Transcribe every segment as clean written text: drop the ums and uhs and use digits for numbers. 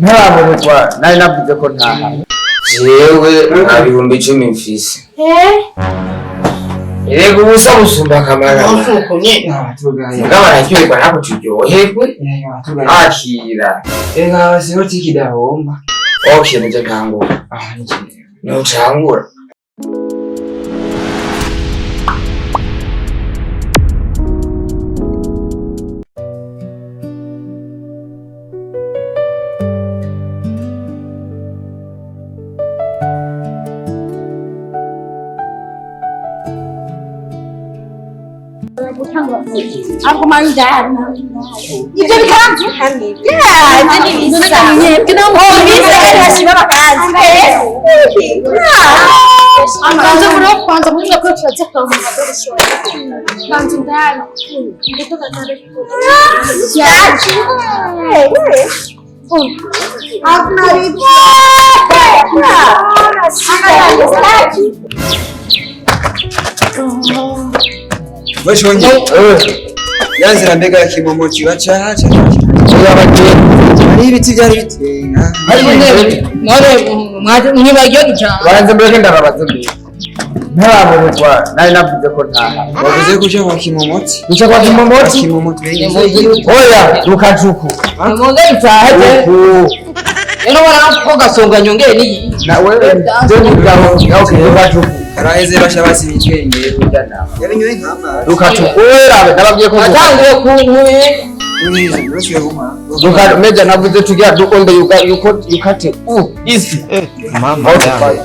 Ntaramurutwa nari navuze ko ntaha. Jewe nta 10,000 mfise. Erega ubusa busumba akamara. Mugabo araryoherwa ntabwo turyoherwe. Akira. Ega siho tikidahomba. Okay, nije ntangura. Ah, niki. Ntucangura. Ibyo bikanzu? Yeah, ibyo ni bisa. Ibyo ni bisa bakazi. Kwanza muri kwanza muri ko turaza kwa Kwanza ndani. Yacu. Washonje. Yanzira mbega kimomoki baca haca. Oya bagiye. Hari ibiti byari biteye nka. Ariko none mwibagiwe duca. Baranze mbere ndababaza mbere. Ntaramurutwa nari navuze ko ntaha. Wavuze ko uja kwa kimomoti? Uja kwa kimomoti? Kimomoti. Oya rukajuku. Muze dutahe. Rero bara ko gasonga nyongeye niyi. Na wewe je mugabo okay rukajuku. Karaheze basha basibitwenge. Yabinyoye nk'amazi. Rukajuku. Oya nababwiye ko Atanguye kunkuye. Duka meja navuze tugira dukonde yuka yuko yukate u isi. Mama yangu.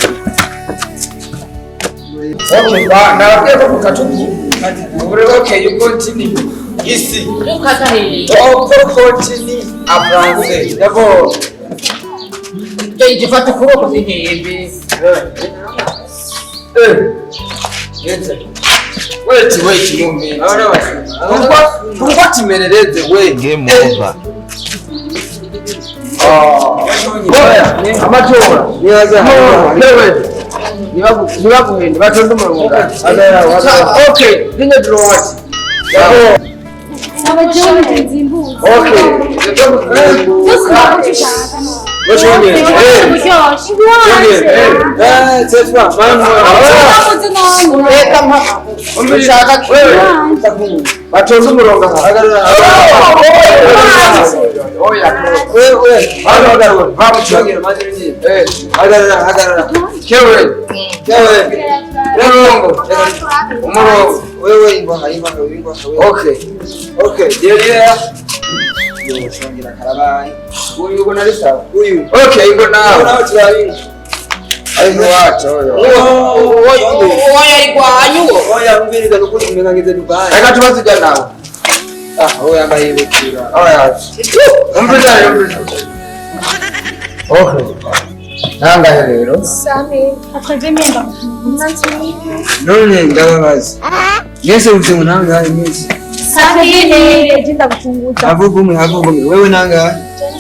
Okay, ba nababwiye ko rukajuku. Ubure okay you continue. Isi. Ukata hehe. Oko continue avance. Yabo. Je igifata ukuboko zihembe. Wait, wait, moment. Pourquoi tu m'énerves, ouais? Game over. Amatora. Wewe. Nibaguhende batonde umurongo. Okay, dinye drowati. Abajoni zimbuzi. Okay. Byose ntabwo ushaka. Washonje. Buryoshye. Eh, tetwa. Mama. Urakoze none. Reka mpa. Ushaka wewe. Batonde umurongo aha. Oya. Wewe. Hano hagarara. Bamucungira maze bigiye. Eh, hagarara, hagarara. Kewe. Kewe. Umurongo. Umurongo. Wewe ingwa, ingwa, ingwa. Okay. Okay, delia. Yo, shongira karabaye. Uyu ubona ari sawa. Uyu. Okay, ingo nawe. Nawe turaringa. Ari wacu oyo. Oya ari kwanyu. Oya, umviriza nukuri umenga ngeze Dubai. Reka tubazijya nawe. Ah, oya yambaye ibukira. Oya. Umviriza, umviriza. Okay. Nangahe rero? Sami. Atwebwe imyenda. None ndababaza. Mwese mufite ngo nangahe mwese? Sami. Je ndagufunguza. Havuga umwe, havuga umwe. Wewe nangahe?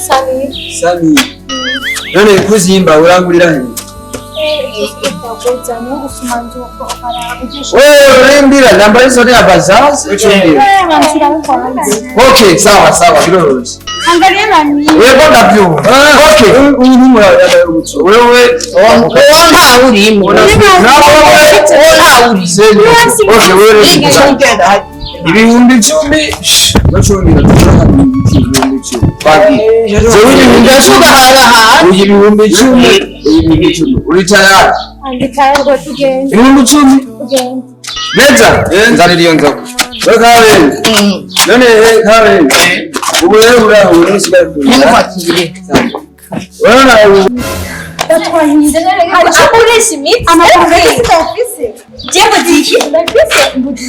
Sami. Sami. None kuzimba urangurira he? Wewe urimbira namba hizo ni abazazi. Okay, sawa sawa biroroshye. Angalia nani. Yego ndabyumva. Okay. Uyu ntumura yambaye ubutso. Wewe Uwo ntawe urimo. nawe Uwo ntawe urimo. Okay, wewe urimbira. 10,000 Bacungira ibihumbi 10. Bagi. Zewe 10,000. Ugahanahana. Uyu 10,000. Uyu 10,000. Uri tayari? Andika ngo tugende. 10,000. Tugende. Neza. Nzanira iyo nzoga. We kabe. None he kabe. Ubu rero uraho usigaye ku. Ntufatire. Urabona ubu Akoresha imiti. Amafaranga Ndafise. Jewe ziki? Ndafise mbuzi.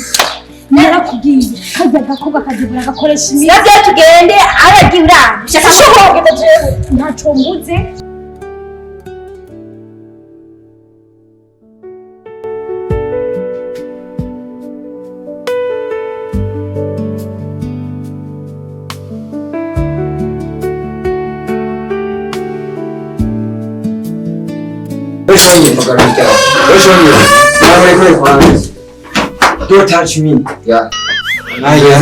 Narakubwiye kajya gakobwa kajya gakoresha imiti. Navyo tugende aragiye uranga. Shaka Sinshobora jewe. Ntacyo mbuze. Weshonye magana cyane. Weshonye. nawe kuri kwanza. Don't touch me. Ya. Naye.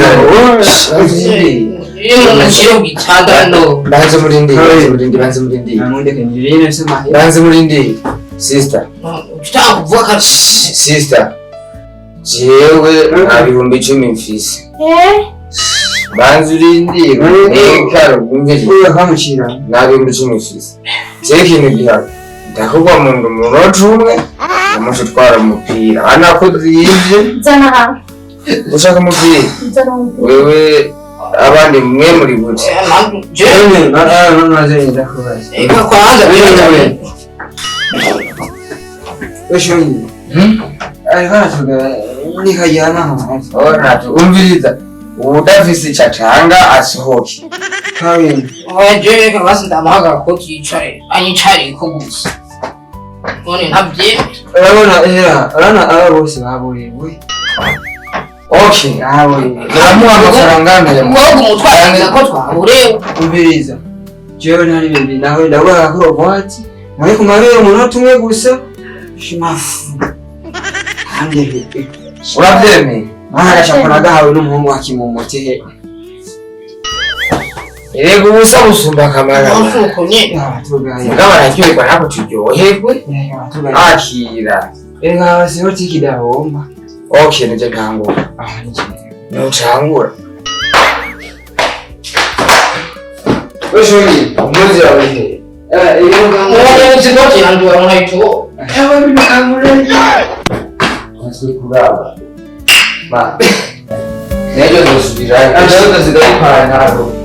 Iyo umuntu ashyira ku gitanda no. Banze murindi, banze murindi, banze murindi. Namundeke njirine sema. Banze murindi. Sister, Ushaka kuvuga ka sister. Jewe nta 10,000 mfise. Banze urindire. Reka wumvirize. Uyu akamucira. Nta 10,000 mfise. Jewe ikintu gihari. Ndakugwa mu nda umunota umwe, umuco utwara umupira. Anakoze yivye, Zana hano. ushaka umupira. Zana umupira. Wewe abandi mwe muri gute? Je None none none ndakubaza. eka kwanza Wewe. Weshonyi. Ariko aratuga nikajyana aho. Ora umviriza. Udafise ico atanga asohoke. Kabiri. Oya je reka basi ndamuhagarara ko yicare anyicare ko gusa. None ntabyemera. Urabona era urabona aba bose baborewe. Okay. Baborewe. Muramuha amafaranga angana. Wowe umutwara ko twaburewe. Umviriza. Jewe ntari bibi nawe ndaguha ko muri kumabere umunota umwe gusa. Shimafu. Hange. Uravyemeye? Mwana gashakora gahawe n'umuhungu wa Kimomote. Erega ubusa busumba akamara. Ntuko nyene. Abatugaye. Mugabo araryoherwa ntabwo turyoherwe. Abatugaye. Akira. Erega siho tikidahomba. Okay, nije ntangura. Ah, niki. Ntucangura. Weshonyi. Umuzi wawe he? Eh, iyo Uwo nzi ko kirandura nkayito. Ewe bimukangurira. Nasi kuraba. Ma. Nejo nzosubirayo. Nejo nzosigayo ipantaro.